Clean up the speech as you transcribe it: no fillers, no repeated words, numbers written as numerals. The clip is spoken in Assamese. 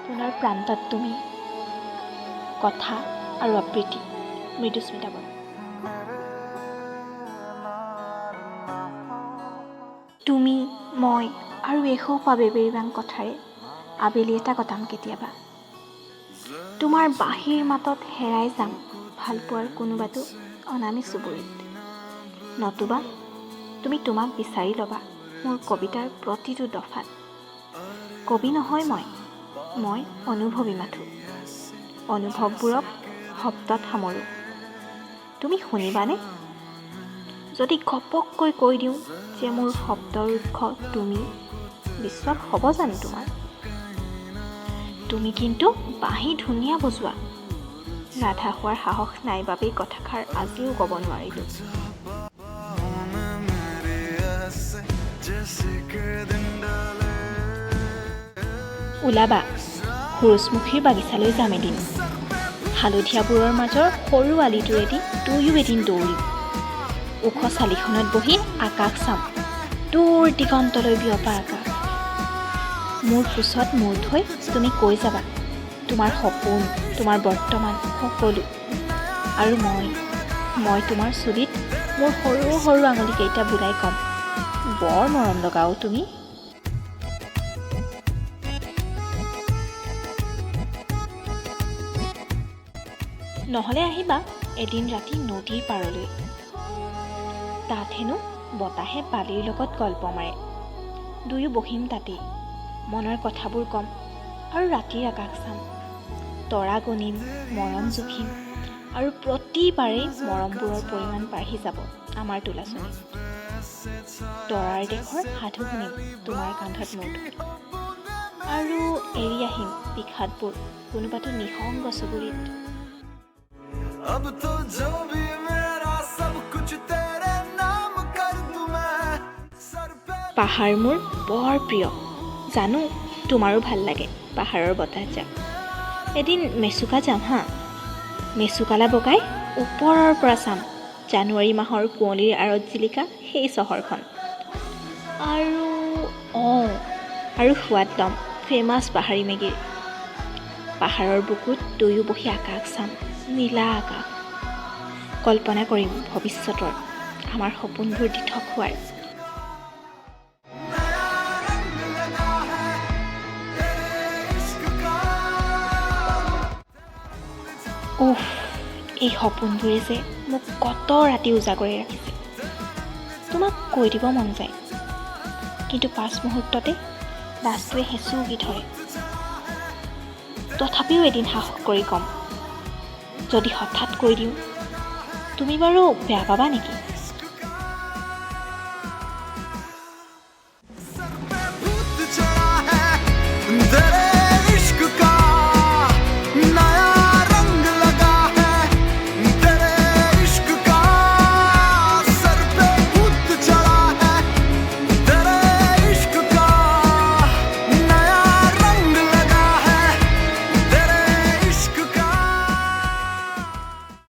সপোনৰ প্ৰান্তত তুমি। কথা আৰু আবৃত্তি মৃদুস্মিতা বৰা। তুমি, মই আৰু এসোপা বেবেৰিবাং কথাৰে আবেলি এটা কটাম কেতিয়াবা। তোমাৰ বাঁহীৰ মাতত হেৰাই যাম ভালপোৱাৰ কোনোবাটো অনামী চুবুৰীত। নতুবা তুমি তোমাক বিচাৰি ল'বা মোৰ কবিতাৰ প্ৰতিটো দফাত। কবি নহয় মই, মই অনুভৱী মাথোঁ। অনুভৱবোৰক শব্দত সামৰোঁ। তুমি শুনিবানে যদি ঘপককৈ কৈ দিওঁ যে মোৰ শব্দৰ উৎস তুমি? বিশ্বাস হ'ব জানো তোমাৰ? তুমি কিন্তু বাঁহী ধুনীয়া বজোৱা। ৰাধা হোৱাৰ সাহস নাই বাবেই কথাষাৰ আজিও ক'ব নোৱাৰিলোঁ। मेरे ऐसे जैसे के दिन ढले। ওলাবা, সূৰুযমুখীৰ বাগিচালৈ যাম এদিন। হালধীয়াবোৰৰ মাজৰ সৰু আলিটোৱেদি দুয়ো এদিন দৌৰিম। ওখ চালিখনত বহি আকাশ চাম, দূৰ দিগন্তলৈ বিয়পা আকাশ। মোৰ কোঁচত মূৰ থৈ তুমি কৈ যাবা তোমাৰ সপোন, তোমাৰ বৰ্তমান সকলো। আৰু মই তোমাৰ চুলিত মোৰ সৰু সৰু আঙুলিকেইটা বুলাই ক'ম, বৰ মৰম লগা অ' তুমি। নহ'লে আহিবা এদিন ৰাতি নদীৰ পাৰলৈ। তাত হেনো বতাহে বালিৰ লগত গল্প মাৰে। দুয়ো বহিম তাতেই, মনৰ কথাবোৰ ক'ম আৰু ৰাতিৰ আকাশ চাম, তৰা গণিম, মৰম জুখিম আৰু প্ৰতিবাৰেই মৰমবোৰৰ পৰিমাণ বাঢ়ি যাব আমাৰ তুলাচনীত। তৰাৰ দেশৰ সাধু শুনিম তোমাৰ কান্ধত মূৰ থৈ আৰু এৰি আহিম বিষাদবোৰ কোনোবাটো নিসংগ চুবুৰীত। अब तो जो भी मेरा सब कुछ तेरे नाम कर दूं मैं, सर पे পাহাৰ মোৰ বৰ প্ৰিয়। জানো, তোমাৰো ভাল লাগে পাহাৰৰ বতাহজাক। এদিন মেচুকা যাম হা। মেচুকালা বগাই ওপৰৰ পৰা চাম জানুৱাৰী মাহৰ কুঁৱলীৰ আঁৰত জিলিকা সেই চহৰখন। আৰু অঁ, আৰু সোৱাদ ল'ম ফেমাছ পাহাৰী মেগীৰ। পাহাৰৰ বুকুত দুয়ো বহি আকাশ চাম, নীলা আকাশ। কল্পনা কৰিম ভৱিষ্যতৰ আমাৰ সপোনবোৰ দিঠক হোৱাৰ। नया रंग लगा है तेरे इश्क का। উফ, এই সপোনবোৰে যে মোক কত ৰাতি উজাগৰে ৰাখিছে। তোমাক কৈ দিব মন যায়, কিন্তু পাছ মুহূৰ্ততে লাজটোৱে হেঁচুকি ধৰে। তথাপিও এদিন সাহস কৰি ক'ম। যদি হঠাৎ কৈ দিওঁ, তুমি বাৰু বেয়া পাবা নেকি?